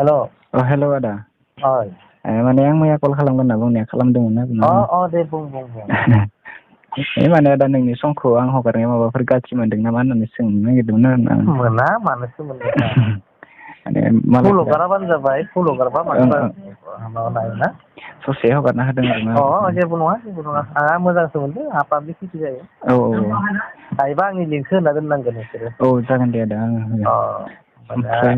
हेल' हेल' आदा ओइ माने आं मैया कल खालामगोन होनना बुंनाया खालामदोंमोन ना दे बुं माने आदा नोंनि समखौ आं हगारनायाव माबाफोर गाज्रि मोनदों नामा होननानै सोंनो नागिरदोंमोन आरो आं मोना मानोसो मोनगोन माने फुल मालायफोरा हगाराबानो जाबाय फुल हगारबा मानसिफ्रा माबानो ना ससे हगारना होदों आरोना जेबो नङा आंहा मोजांसो मोनदों आंहा पाब्लिक सिटि जायो औ हायोबा आंनि लिंकखौ होना दोननांगोन नोंसोरो जागोन दे आदा आङो ओमफ्राय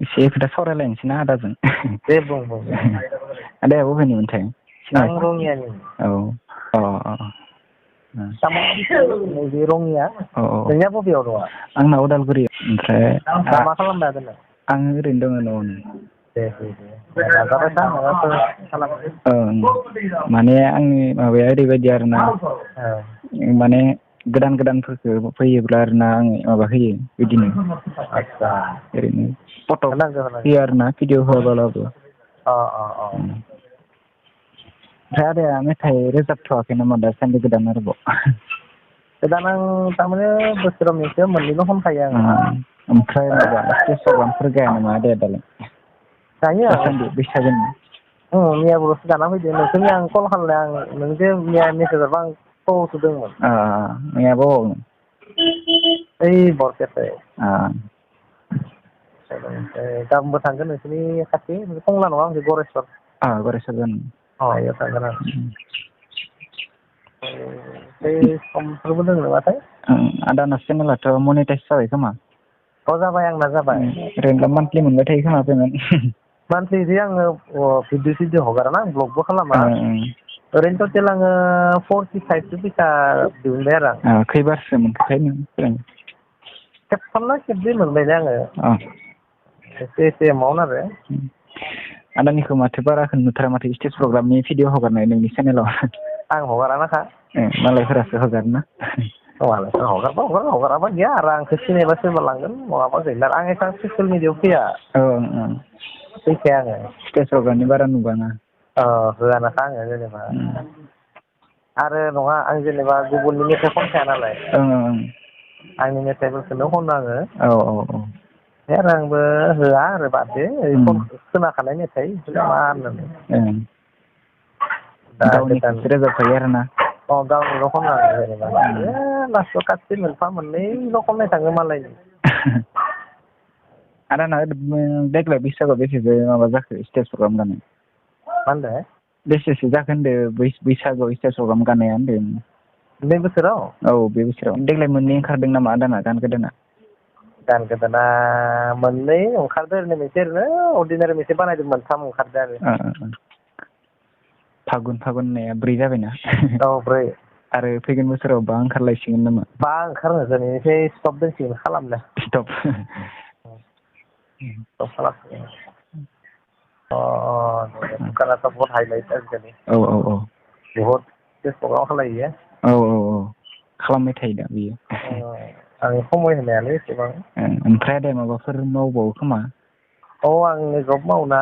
एसे खोथा सावरायलायनोसै ना आदाजों दे बुं आदाया बबेनिमोनथाय आं रङियानि नैबे रङिया नोंनिया बबेयाव दङ आंना उदालगुरि ओमफ्राय दा मा खालामना दोननो आं ओरैनो दङ न'आवनो दे नाजाबाय था माबाफोर खालामनो माने आंनि माबाया ओरैबायदि आरोना माने गोदान गोदानफोरखौ फैयोब्ला आरोना आं माबा होयो बिदिनो आदसा ओरैनो फट' होनांगौ होयो आरोना भिडिअ होआबाबो ओमफ्राय आदाया मेथाइ रोजाबथ'वाखै नामा दासान्दि गोदान आरोबाव गोदान आं थारमाने बोसोराव मोननैल' खनखायो आङो ओमफ्राय माबा स्टेज प्रग्रामफोर गाया नामा आदाया दालाय गायो दासान्दि बैसागोनि मैयाबोल'सो गाना फैदो नोंसोरनि आं कल खालामनाय आं नों जे मैया मेसेज हरबा आं खबर सुदोंमोन मैया बबाव ओइ बरपेटा गाबोनबो थांगोन नोंसोरनि खाथि टंला नङा आंखि गरेस्वर गरेस्वर बेयाव थांगोन आं समफोरबो दङ नामाथाय आदाना चेनेलाथ' मनिटाइज जाबाय खोमा जाबाय आंना जाबाय ओरैनो मान्थलि मोनबाय थायो खोमा पेमेन्ट मान्थलि आङो भिडिअ हगाराना आं ब्लगबो खालामा ओरैनो टटेल आङो 45 फैसा दिहुनबाय आरो आं खैबारसो मोनखोथाय नों खेबथाम ना खेबब्रै मोनबायलै आङो एसे एमाउन्ट आरो आदानिखौ माथो बाराखौ नुथारा माथो स्टेज प्रग्रामनि भिडिअ हगारनाय नोंनि चेनेलाव आं हगारानाखा मालायफोरासो हगारोना हगाराबा गैया आरो आंखौ सिनायबा सोरबा लांगोन नङाबा गैला आं एसां ससियेल मिडियायाव फैया फैखाया आङो स्टेज प्रग्रामनि बारा नुबाङा होआनाखा आङो जेनेबा आरो नङा आं जेनेबा गुबुननि मेथाइ खनखाया नालाय आंनि मेथाइफोरखौनो खनो आङो आरो आंबो होआ आरो बाददे खोनाखानाय मेथाइ मा होननानै गावनिखौसो रोजाबखायो आरोना गावनिल' खनो आं जेनेबा लास्टआव काटसिट मोनफा मोननैल' खननाय थाङो मालायनि आदाना देग्लाय बैसागुआव बेसेसो माबा जाखो स्टेज प्रग्राम गानो मा होनदों बेसेसो जाखो होनदों बैसागुआव स्टेज प्रग्राम गाननाया होनदों बे बोसोराव बे बोसोराव देग्लाय मोननै ओंखारदों नामा आदाना गान गोदाना गान गोदाना मोननै ओंखारदों ओरैनो मोनसे ओरैनो अर्डिनारि मोनसे बानायदों मोनथाम ओंखारदों आरो फागुन होननाया 4 जाबायना 4 आरो फैगोन बोसोराव 5 ओंखारलायसिगोन नामा 5 ओंखारनो जोंनिफ्राय स्टप दोनसिगोन खालामनो स्टप दखानाथ' बहुत हाइलाइट आजिखालि बहुत स्टेज प्रग्राम खालायो खालामबाय थायो दा बियो आं समय होनायालै एसेबां ओमफ्राय आदाया माबाफोर मावबावो खोमा आं जब मावना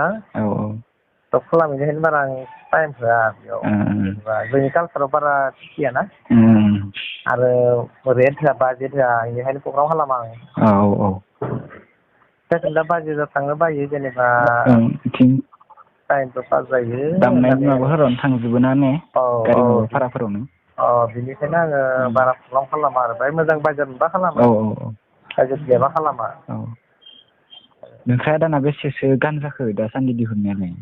जब खालामैखायनो बारा आं टाइम होआ बेयाव जेनेबा जोंनि कालसाराव बारा थिखियाना आरो रेट होआ बाजेट होआ बेनिखायनो प्रग्राम खालामा आं दा बाजेटआव थांनो बायो जेनेबा टाइमबो पास जायो दामनाय माबाफोरावनो थांजोबो ना ने गारि माबा भाराफोरावनो बिनिखायनो आङो बारा प्रग्राम खालामा आरो बाहाय मोजां बाजेट मोनबा खालामो बाजेट गैयाबा खालामा ओमफ्राय आदाना बेसेसो गान जाखो दासान्दि दिहुननायालाय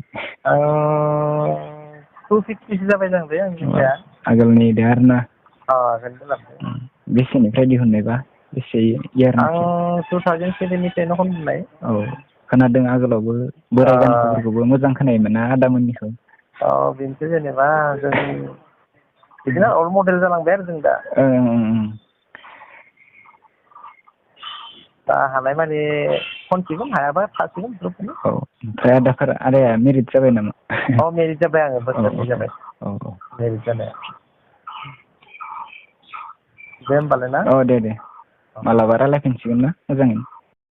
250सो जाबाय जां दे आंनिया आगोलनि दे आरोना आगोलनिखौ बेसेनिफ्राय दिहुननायबा बेसे आं 2007निफ्रायनो खनबोनाय खोनादों आगोलावबो बोराय गानफोरखौबो मोजां खोनायोमोन ना आदामोननिखौ बेनोसो जेनेबा जों बिदिनो रल मडेल जालांबाय आरो जों दा हानाय माने खनसिगोन हायाबा थासिगोन ओमफ्राय आदाया मेरिड जाबाय नामा मेरिड जाबाय आङो बोसोरनै जाबाय मेरिड जानाया दे होमबालाय ना दे मालाबा रायलायफिनसिगोन ना मोजाङै